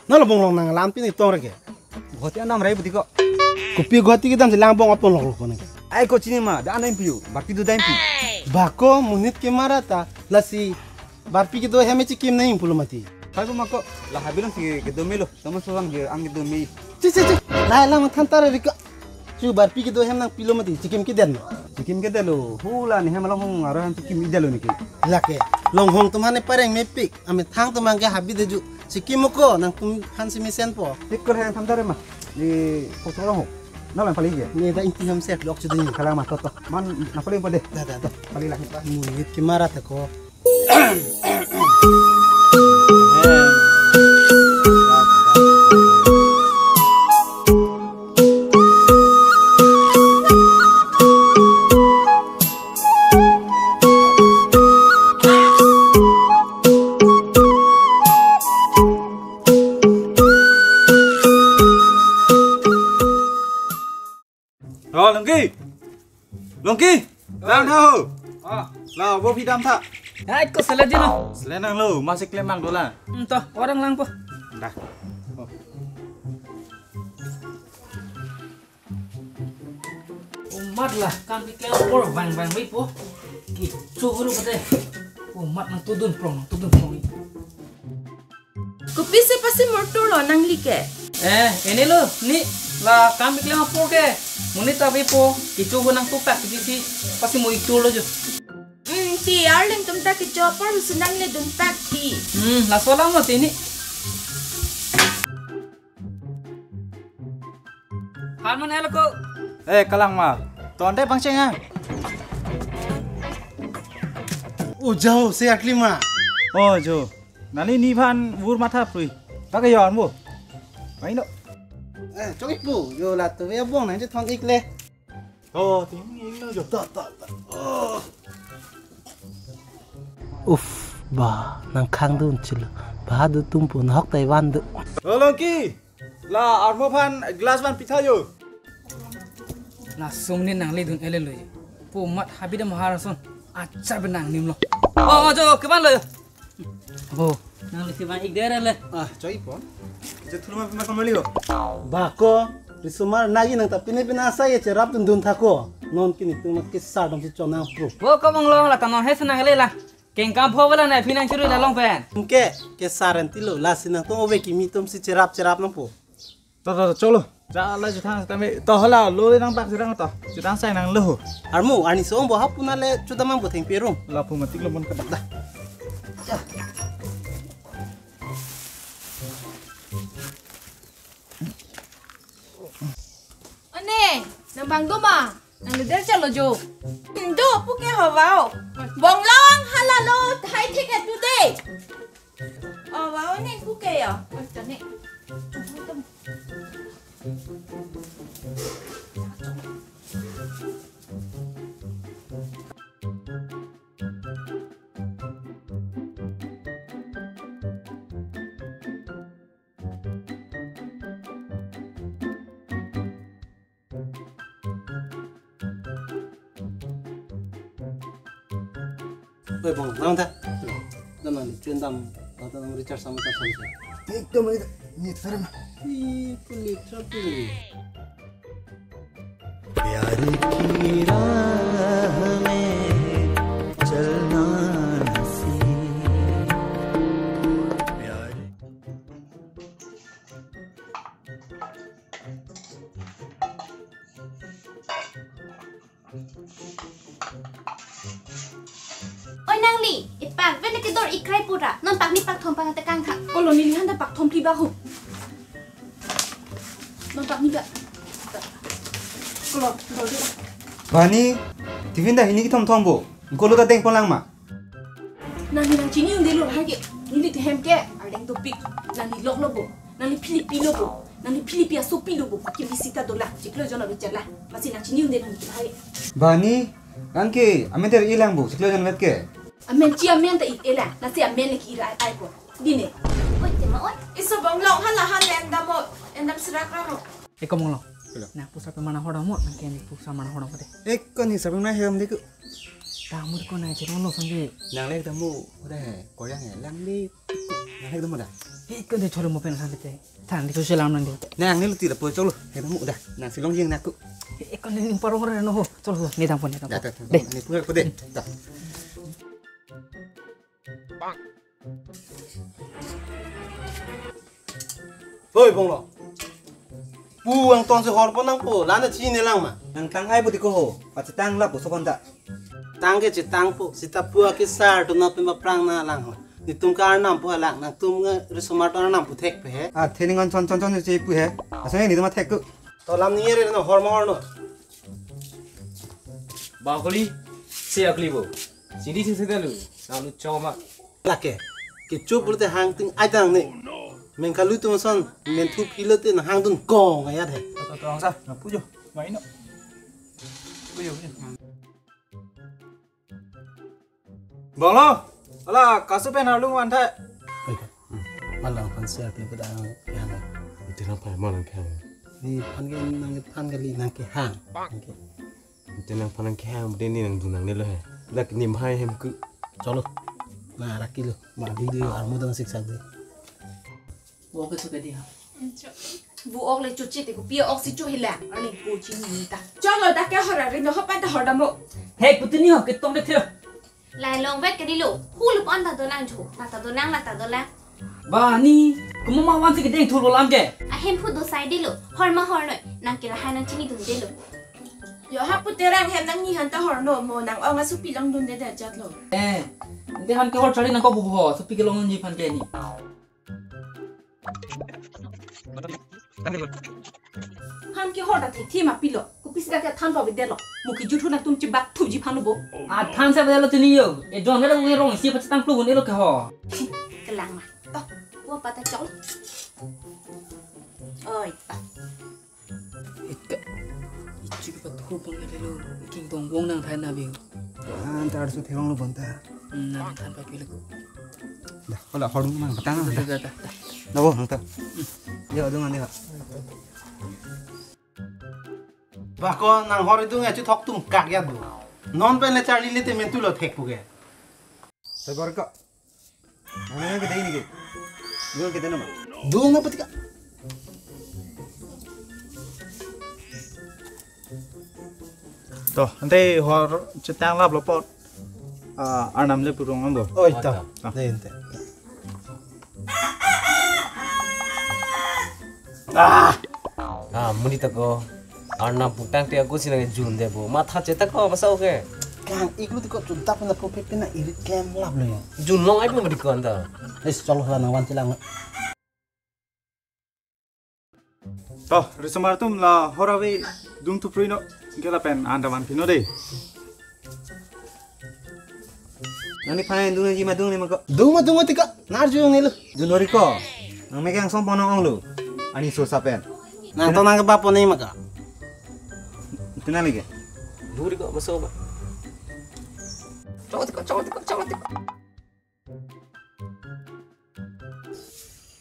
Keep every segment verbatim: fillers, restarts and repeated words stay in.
Nalo bonglong nang lam pini tong reke. Guwahati anam rai buti ko. Kopi Guwahati kedam si lang bong apon lok lok ko neke. Ai ko chini ma, da anam piu, barpi do dam pi. Bako monit kemara ta, lasi barpi kedo hem chikim nang pulo mati. Hai ko mako, la habi lang si kedo melo, teman seorang je ang kedo me. Ci ci ci, lai lang than tare riko. Chu barpi kedo hem nang pilo mati, chikim kiden. Chikim kedelo, hula ni hem along hong aro hem chikim idelo neke. Lake, longhong atum aphan ne pareng mepik, amethang atum abang ke habi deju. Chikim ko, nangtum aphan si mesenpo. Tik kor hem tham tare ma. Ni kosong ho. Na lang pali je. Ne da ingti hem sek lok chu ding. Kalang ma to to. Man na pali pa de. Da da da. Pali lang pa. Monit kemara ta ko. Oh, Longki. Longki. Dam tha ho. Ah. La, bo phi dam tha. Hai, ko sele jino. Sele nanglo, masih klem mang dola. Hmm, to, orang lang po. Dah. Oh. Omat la, kam keklem apor vang vang bai po. Kecho hulu pate. Omat nangtudun prong, nangtudun prong. Kopisi pasimor turlo nangli ke? Eh, enelo, ni la kam keklem apor ke. Monit ta bai po, kecho ho nangtupak kisi si pasimor turlo jo. Hmm, ti arleng atum ta kecho apor si nangli dunpak ti. Hmm, laso alam lo ti ni. Harmon elo ko. Eh, kalang ma. Tonte pangcheng ah. Oh, jao, se akli ma. Oh, jo. Nali ni phan vur matha prui. Kake yo armo. Mai no. Eh, chok ipu. Yo la tu ya bong nang je thon ik le. Oh, ting ing no jo. Ta, ta, ta. Oh. Uff, ba, nang khang dun chilo. Ba du tum pu nahok Taiwan du. Longki, la armo phan glass van pitha yo. La sung ni nangli dun ele lo ye. Pu mat habi de mahar son. Achar benang nim lo. Oh, oh, jo, kevan lo yo. Oh, nangli si van ik dere le. Ah, choi po. Je thulma pima kamali ho. Bako, risomar nagi nang ta pine pina sa ye cherap dun dun thako. Non kini tu mat kesar dam si chonang pro. Bo ko mong long la ta non he senang le la. Kengkam pho bela na phinang churu la long pen. Ke, kesar anti lo, la sinang tong ove kimi atum si cherap cherap nang po. To, to, to, cholo. Ja la juthang tame. To hala lo le nang bak jirang to. Juthang sai nang lo. Armu, arni song bo hap puna le chutamang bo theng perum. Lapu matik lo mon kadak da. One, nang bang do ma? Nang leder chalo jo. Indo puke ho vao. Bonglong hala lo thai thik atu de. Oh, vao ne puke ya. Oh, tane. Oi, bang, lang ta. Dam nang train dam, dam nang recharge sama recharge sama. Ekdom ini ni seram. Ih, kulit sapi. प्यार की राह में चलना नसीब। प्यार Oi nangli, ipak ven ke dor ikrai pura. Non pak ni pak thom pang tekang kha. Kolo neli handa pak thom pli ba hu. Non pak ni ba. Kolo, dor di ba. Bani, tifin ta hini kethom thom bo. Kolo ta deng polang ma. Nangli nangchini un-e lo hai ke. Neli tehem ke, ardeng dopik. Nangli lok lo bo. Nangli philipi lo bo. Nangli philipi asopi lo bo. Kim bisita dola. Chiklo jon abi chala. Masi nangchini un-e nangli hai. Bani, nang ke, amen ter ilang bo. Chiklo jon vet ke. Amen chi amen ta it ela. Nasi amen le ki ira ai ko. Dine. Oi, tema oi. Iso bonglong hala han le endam mo. Endam serak ramo. Eko monglo. Kelo. Na pusar pemana hodam mo, nang keni pusar mana hodam kate. Eko ni sarung na hem deku. Tamu ko na chero lo sangge. Nang le tamu, udah he, koyang he, lang le. Ekdom da. He, konde cholo mo pen sa bete. Than di ko selam nang di. Nang ne luti da po cholo. Ekdom da. Nang silong jing naku. He, konde ning parong re no ho. Cholo, ne dang po, ne dang po. Da, da, da. De. Ne pu ko de. Da. Oi, Bonglo. Pu angton si hor po nangpo, la nangchini lang ma. Nang tang ai po di ko ho, pachetang lapu so konta. Tang ke chetang po, sita pu akesar atum nangpema prang nanglang ho. Netum ke Arnam pu halang, nangtum ke risomar atum Arnam pu thek pe he. Ah, the ning an chon chon chon che pu he. Asal netum thek ko. To lam ni re no, hor ma hor no. Ba koli, se akli bo. Sidi sing sing lu, na lu choma. Lake, kecho pulote hang ting ai tang ne. Mengkalu atum ason, menthu philo te nang hang dun kong ayat he. To, to, to, angsa, na pujo, maino. Pujo, pujo. Bonglo, ala, kasu pen arlung wan thai. Oi, hmm. Malang phan share kali pada yang. Ite nang phan malang kehang. Nephan ke nang phan kali nang kehang. Nang ke. Ite nang phan nang kehang, ite ne nang dun nangne lo he. Dak nim hai hem ku. Cholo. Na raki lo. Ma video armo dong siksak de. Bu ok ke suka dia. Bu ok le chuchi te kopi ok si chu hilang. Ani ko chini ta. Cholo, dak ke hor ari no hopan ta hor damo. He, putini ho, ketong de thir. Lai long vet ke di lo. Hulu pon ta dolang chu. Ta ta dolang, la ta dolang. Ba ni, komat ma wan si kedeng thur bolam ke. Ahem phu do sai di lo. Hor ma hor noi. Nang kira hai nangchini dun de lo. Yo ha pu terang hem nangji han ta hor no mo nang ong asopi long dun de de jat lo. Eh, de han ke hor charli nang ko bu ho, sopi kelong ji phan ke ni. Phan ke hor ta thekthi ma pilo. Kopisi dak ke than pa bidelo. Mo kejut thu nangtum chibak thuji phan lo bo. A than sa bidelo chini yo. E jong ke lo nge rong si pachetang plu ne lo ke ho. Kelang ma. To, wa pata chong. Oi, pa. Ika. Ichu ke pathu pon ke lo. King dong wong nang thai na bi. An tar su thewang lo bonta. Hmm, nang than pa pilo ko. Dah, kalau horung mang petang Da, dah. Da, da, da. Dah, bo, nang ta. Yo, dung ande ka. Ba ko nang hor idung ya chu thok tum kak ya du. Non pen le charli le te menthu lo thek pu ke. Sai bor ka. Nang nang ke dei ni ke. Dung ke dei nama. Dung apa tika? To, ante hor chetang lap lo pot. Ah, Arnam le purong ambo. Oi, ta. Ah. Dei ante. Ah! Ah, muni ta ko. Arnam putang te aku sinang jun de bo. Matha chetak ko masa oke. Kang iklu tiko chuta puna profit pina iri kem lap lo ya. Jun long ai pun di ko anta. Es cholo la nang wan chelang. To, risomar atum la hor ave dung thuprui no. Ke lapen anda man pino de. Nang ni phan dung ji ma dung ni ma ko. Dung ma dung ma tika. Nar ju ngi lo. Dunori ko. Nang me kang song ponong ong lo. Ani so sapen. Nang to nang ke ba pon ni ma ka. Tina lagi. Duri ko maso ba. Chawat ko, chawat ko, chawat ko.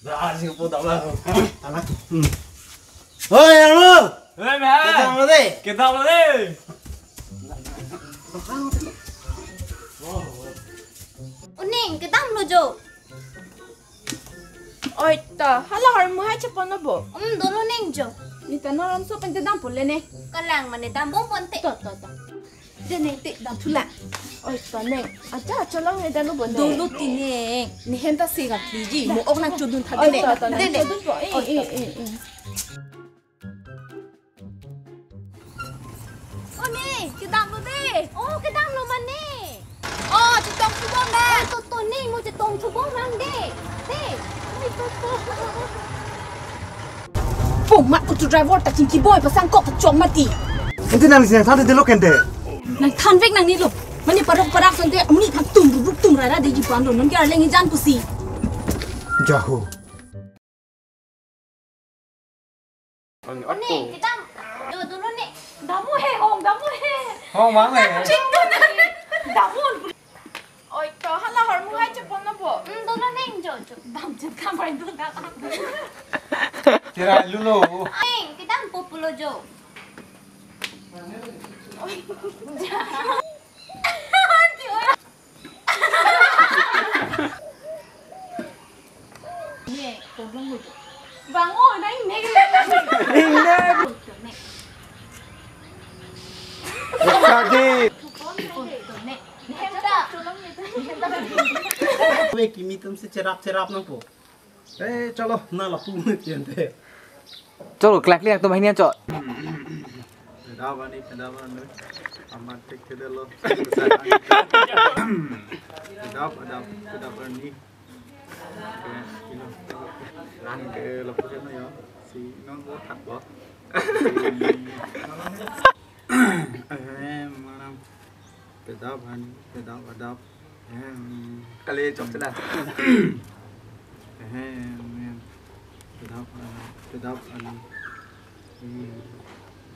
Dah, si po tama. Tama. Hmm. Hoi, Armo. Hoi, mehai. Kedam lo de. Kedam lo de. Uning, kedam lo jo. Oi ta, hala Hormu hai chepon lo bo. Um, dolo neng jo. Ni ta norom so pen te dam pon le ne. Kalang mane dam bom pon te. To, to, to. De neng te dam thula. Oi ta neng. Acha, cholong ne dam lo bo ne. Dolo ti neng. Ni hem ta si gam ti ji. Mo ok nang chodun tha de ne. Oi ta, ta, nang chodun po. Eh, eh, eh, eh. O ne, kedam lo de. Oh, kedam lo mane. Oh, chetong chubong da. Oh, to to ne, mo chetong chubong nang de. De. Ai to to. Puma kutu driver ta chingki boy pasang kok ta chong mati. Ente nang sing than de lo kente. Nang than vek nang ni lo. Mane parok parak sonte amni phan tum ruk tum rara de ji pan lo non ke arleng jan pusi. Jaho. Neng, kedam. Do, dolo ne. Damu he, hong, damu he. Hong mang he. Ching tu na. Damu. Oi, to hala Hormu hai chepon lo bo. Hmm, dolo neng jo, jo. Dam chen kam bai dun da. Tira lulo. Neng, kedam populo jo. Oi. Ja. Auntie, oi. Bango, na ingnek. Ingnek. Sadi. Ove kimi atum si cherap cherap nangpo. Eh, chalo, na lapu mutian te. Chalo, klak klak atum hini anchot. Pedap ani, pedap ani. Amat thekthedetlo. Pedap, pedap, pedap ani. Oke, ino. Nang ke lapu ke no ya. Si non bo thak bo. Eh, manam. Pedap ani, pedap, pedap. Em. Kali chok sila. Em, em. Pedap ani, pedap ani. Hmm.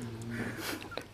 Hmm.